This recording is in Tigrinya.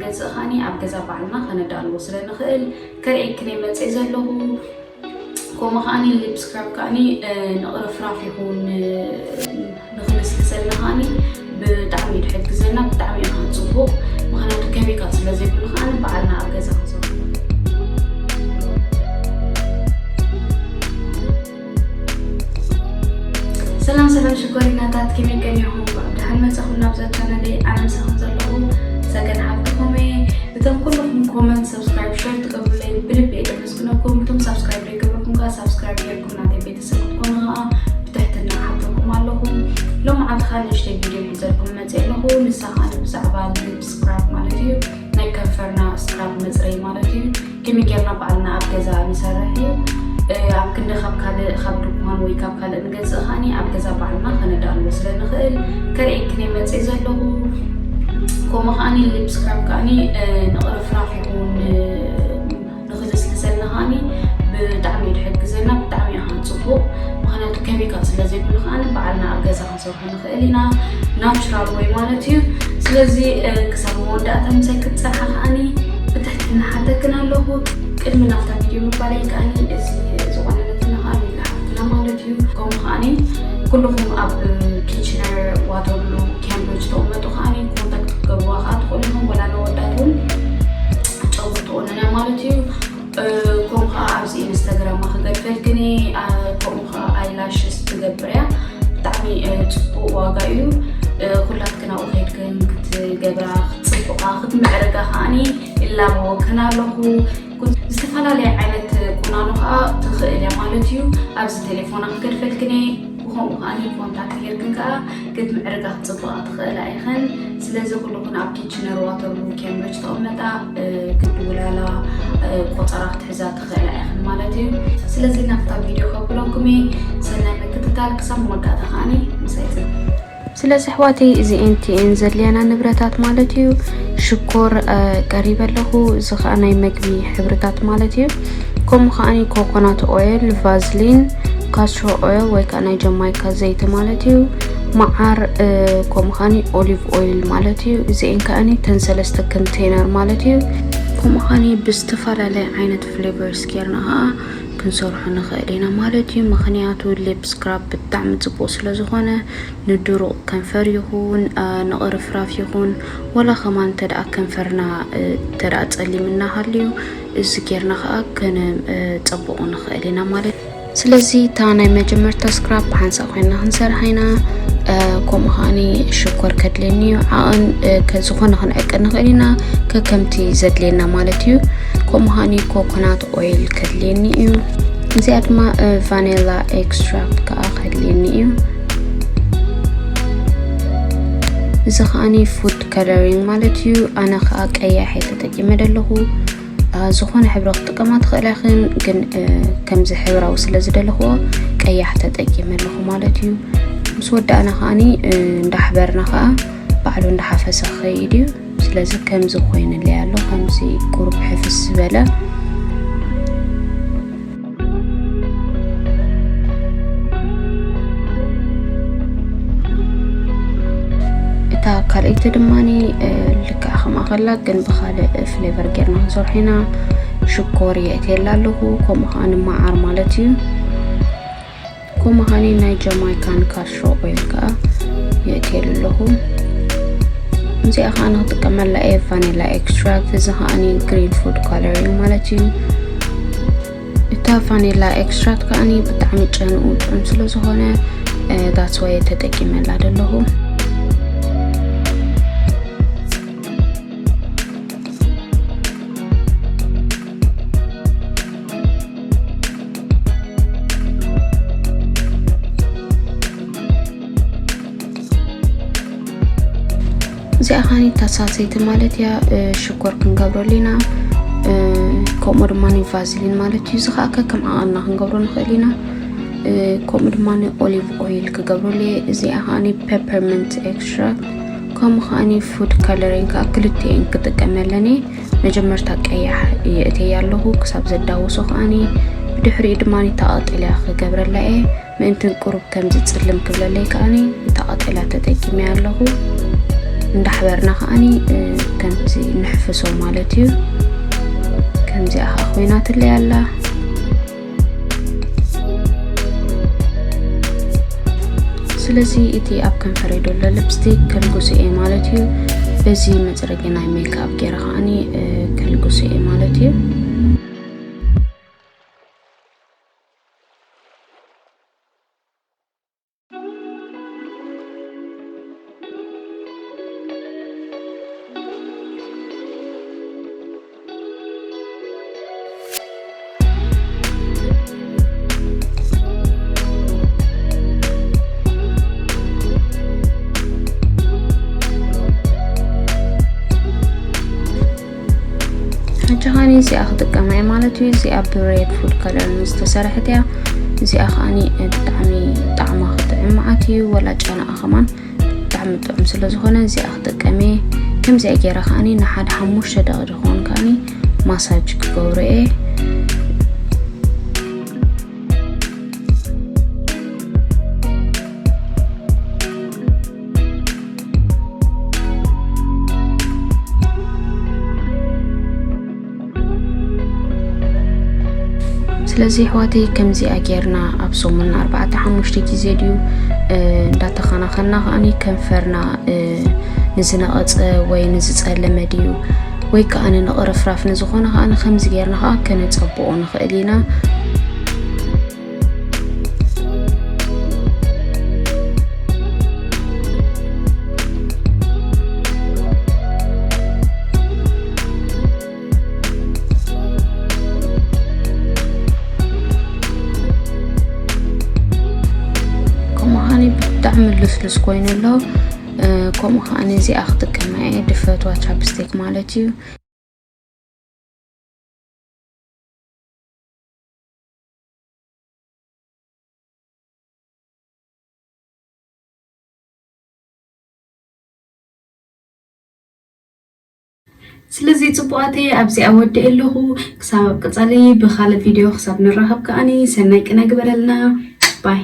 እዚ ኸዓኒ ኣብ ገዛ ባዕልና ከነዳልዎ ስለ ንኽእል ከርእየክን እየ መፅእ ዘለኹ። ከምኡ ከዓኒ ሊፕ ስክራብ ከዓኒ ንቕርፍራፍ ይኹን ንኽልስልሰልና ከዓኒ ብጣዕሚ እዩ ዝሕግዘና። ብጣዕሚ እዩ ከዓ ፅቡቕ፣ ምክንያቱ ኬሚካል ስለ ዘይብሉ ከዓኒ በዓልና ኣብ ገዛ ክንሰርሖ። ሰላም ሰላም ሽኮሪናታት፣ ከመይ ቀኒኹም? እንኳዕ ብደሓን መጻኹም ናብዛ ቻነለይ። ኣነ ምሳኹም ዘለኹ ሰገን ሓፍትኹም እየ። እቶም ኩልኹም ኮመንት፣ ሰብስክራይብ፣ ሸር ትገብሩለይ ብልቢ እየ ደመስግነኩም። እቶም ሳብስክራይብ ዘይገበርኩም ከዓ ሳብስክራይብ ጌርኩም ናተይ ቤተሰብ ክትኮኑ ከዓ ብትሕትና ሓተኩም ኣለኹ። ሎማዓንቲ ከዓ ንእሽተይ ቪድዮ ሒዘልኩም መፅእ ኣለኹ። ንሳ ከዓ ብዛዕባ ሊፕ ስክራብ ማለት እዩ፣ ናይ ከንፈርና ስክራብ መፅረይ ማለት እዩ። ከመይ ጌርና ባዕልና ኣብ ገዛ ንሰርሕ እዩ። ኣብ ክንዲ ካብ ካልእ ካብ ድኳን ወይ ካብ ካልእ ንገዝእ ከዓኒ ኣብ ገዛ ባዕልና ከነዳልዎ ስለ ንኽእል ከርእየክን እየ መፅእ ዘለኹ። ከምኡ ከዓኒ ሊፕ ስክራብ ከዓኒ ንቕርፍራፍ ይኹን ንኽልስልሰልና ከዓኒ ብጣዕሚ እዩ ዝሕግዘና። ብጣዕሚ እዩ ከዓ ፅቡቕ፣ ምክንያቱ ኬሚካል ስለ ዘይብሉ ከዓኒ ባዕልና ኣብ ገዛ ክንሰርሖ ንኽእል ኢና፣ ናቹራል ወይ ማለት እዩ። ስለዚ ክሳብ መወዳእታ ምሳይ ክትፀንሓ ከዓኒ ብትሕትና ሓተክን ኣለኹ። ቅድሚ ናብታ ቪድዮ ምባለይ ከዓኒ እዚ ዝኾነ ነትና ከዓኒ ሓፍትና ማለት እዩ። ከምኡ ከዓኒ ኩልኹም ኣብ ኪችነር ዋተርሉ ኬምብሪጅ ተቐመጡ ከዓኒ ኮንታክት ክትገብሩዋ ከዓ ትኽእሉ ኢኹም፣ ወላ ነወዳት እውን ጨውር ትኾነና ማለት እዩ። ከምኡ ከዓ ኣብዚ ኢንስታግራማ ክገድፈልክኒ፣ ከምኡ ከዓ ኣይላሽስ ትገብር እያ። ብጣዕሚ ፅቡቅ ዋጋ እዩ። ኩላትክን ኣብኡ ከይድክን ክትገብራ ክትፅብቃ ክትምዕርጋ ከዓኒ እላበወክን ኣለኹ። ዝተፈላለየ ዓይነት ቁናኖ ከዓ ትኽእል እያ ማለት እዩ። ኣብዚ ቴሌፎና ክገድፈልክን እየ። ብኸምኡ ከዓኒ ኮንታክት ጌርክን ከዓ ክትምዕርጋ ክትፅብቃ ትኽእላ ኢኽን። ስለዚ ኩልኹን ኣብ ኪችነር ዋተርሉ ኬምብሪጅ ተቐመጣ ክትድውላላ ቆፀራ ክትሕዛ ትኽእላ ኢኽን ማለት እዩ። ስለዚ ናብታ ቪድዮ ከብለኩም እየ። ሰናይ ምክትታል። ክሳብ መወዳእታ ከዓኒ ምሳይ ፅን። ስለዚ ኣሕዋተይ እዚኤን ቲኤን ዘድልያና ንብረታት ማለት እዩ። ሽኮር ቀሪበ ኣለኹ። እዚ ከዓ ናይ መግቢ ሕብርታት ማለት እዩ። ከምኡ ከዓኒ ኮኮናት ኦይል፣ ቫዝሊን፣ ካስትሮ ኦይል ወይ ከዓ ናይ ጀማይካ ዘይቲ ማለት እዩ። መዓር፣ ከምኡ ከዓኒ ኦሊቭ ኦይል ማለት እዩ። እዚኤን ከዓኒ ተን ሰለስተ ኮንቴነር ማለት እዩ። ከምኡ ከዓኒ ብዝተፈላለየ ዓይነት ፍሌቨርስ ጌርና ከዓ ክንሰርሖ ንኽእል ኢና ማለት እዩ። ምኽንያቱ ሊፕ ስክራብ ብጣዕሚ ፅቡቅ ስለ ዝኾነ ንድሩቕ ከንፈር ይኹን ንቕርፍራፍ ይኹን ወላ ከማን እንተደኣ ከንፈርና እንተደኣ ጸሊምና ሃልዩ እዚ ጌርና ከዓ ከነጸብቑ ንኽእል ኢና ማለት እዩ። ስለዚ እታ ናይ መጀመርታ ስክራብ ብሓንሳእ ኮይና ክንሰርሓ ኢና። ከምኡ ከዓኒ ሽኮር ከድልየኒ እዩ። ዓቐን ከ-፣ ዝኾነ ክንዕቅን ንኽእል ኢና፣ ከከምቲ ዘድልየና ማለት እዩ። ከምኡ ከዓኒ ኮኮናት ኦይል ከድልየኒ እዩ። እዚኣ ድማ ቫኒላ ኤክስትራክት ከዓ ከድልየኒ እዩ። እዚ ከዓኒ ፉድ ከለሪንግ ማለት እዩ። ኣነ ከዓ ቀያሕ እየ ተጠቂመ ዘለኹ። ዝኾነ ሕብሪ ክትጥቀማ ትኽእላ ኢኽን፣ ግን ከምዚ ሕብራዊ ስለ ዝደለኽዎ ቀያሕ ተጠቂመ ኣለኹ ማለት እዩ። ምስ ወዳእና ከዓኒ እንዳሕበርና ከዓ ባዕሉ እንዳሓፈሰ ክኸይድ እዩ። ስለዚ ከምዚ ኮይንለይ ኣሎ፣ ከምዚ ቁሩብ ሕፍስ ዝበለ። እታ ካልኣይቲ ድማኒ ልክዕ ከምኣ ከላ ግን ብኻልእ ፍሌቨር ጌርና ክንሰርሖ ኢና። ሽኮር የእትየላ ኣለኹ፣ ከምኡ ከዓኒ መዓር ማለት እዩ። ከምኡ ከዓኒ ናይ ጃማይካን ካስትሮ ኦይል ከዓ የእትየሉ ኣለኹ። እዚኣ ከዓ ንክጥቀመላ እየ ቫኒላ ኤክስትራክት፣ እዚ ከዓኒ ግሪን ፉድ ኮለር እዩ ማለት እዩ። እታ ቫኒላ ኤክስትራክት ከዓኒ ብጣዕሚ ጨንኡ ጥዑም ስለ ዝኾነ that's why ተጠቂመላ ዘለኹ። እዚኣ ከዓኒ እታ ሳልሰይቲ ማለት እያ። ሽኮር ክንገብረሉ ኢና፣ ከምኡ ድማ ቫዝሊን ማለት እዩ። እዚ ከዓ ከከም ዓቐንና ክንገብሮ ንኽእል ኢና። ከምኡ ድማ ኦሊቭ ኦይል ክገብረሉ እየ። እዚኣ ከዓኒ ፔፐርመንት ኤክስትራክት ከምኡ ከዓኒ ፉድ ከለሪንግ ከዓ ክልቲኤን ክጥቀመለን እየ። መጀመርታ ቀያሕ የእትየ ኣለኹ ክሳብ ዘዳውሶ ከዓኒ፣ ብድሕሪኡ ድማ እታ ቀጠልያ ክገብረላ እየ። ምእንትን ቁሩብ ከምዚ ጽልም ክብለለይ ከዓኒ እታ ቀጠልያ ተጠቂመ ኣለኹ። እንዳሕበርና ከዓኒ ከምዚ ንሕፍሶ ማለት እዩ። ከምዚኣ ከዓ ኮይና ትለይ ኣላ። ስለዚ እቲ ኣብ ከንፈረይ ዘሎ ሊፕስቲክ ከልግሶ እየ ማለት እዩ። በዚ መፅረጊ ናይ ሜክኣፕ ገይረ ከዓኒ ከልግሶ እየ ማለት እዩ። ሕጂ ኸኒ እዚኣ ክጥቀማ እየ ማለት እዩ። እዚኣ ብሬድ ፉድ ከለር ዝተሰርሐት እያ። እዚኣ ከዓኒ ብጣዕሚ ጣዕማ ክጥዕም መዓት እዩ፣ ወላ ጨናኣ ከማን ብጣዕሚ ጥዑም ስለ ዝኾነ እዚኣ ክጥቀም እየ። ከምዚኣ ገይረ ከዓኒ ንሓደ ሓሙሽተ ደቂ ዝኾን ከዓኒ ማሳጅ ክገብሮ እየ። ስለዚ ኣሕዋተይ ከምዚኣ ጌርና ኣብ ሰሙን ኣርባዕተ ሓሙሽተ ግዜ ድዩ እንዳተኸናኸና ከዓኒ ከንፈርና ንዝነቐጸ ወይ ንዝጸለመ ድዩ ወይ ከዓኒ ንቕርፍራፍ ንዝኾነ ከዓኒ ከምዚ ጌርና ከኣ ከነጸብቖ ንኽእል ኢና። ከምኡ ከዓኒ ብጣዕሚ ልስሉስ ኮይኑ ኣሎ። ከምኡ ከዓኒ እዚኣ ክጥቀማ እየ፣ ድፈትዋ ቻፕስቲክ ማለት እዩ። ስለዚ ጽቡቓተይ ኣብዚኣ ወዲእ ኣለኹ። ክሳብ ኣብ ቀጻሊ ብኻልእ ቪድዮ ክሳብ ንራኸብ ከኣኒ ሰናይ ቅነ ግበረልና። ባይ።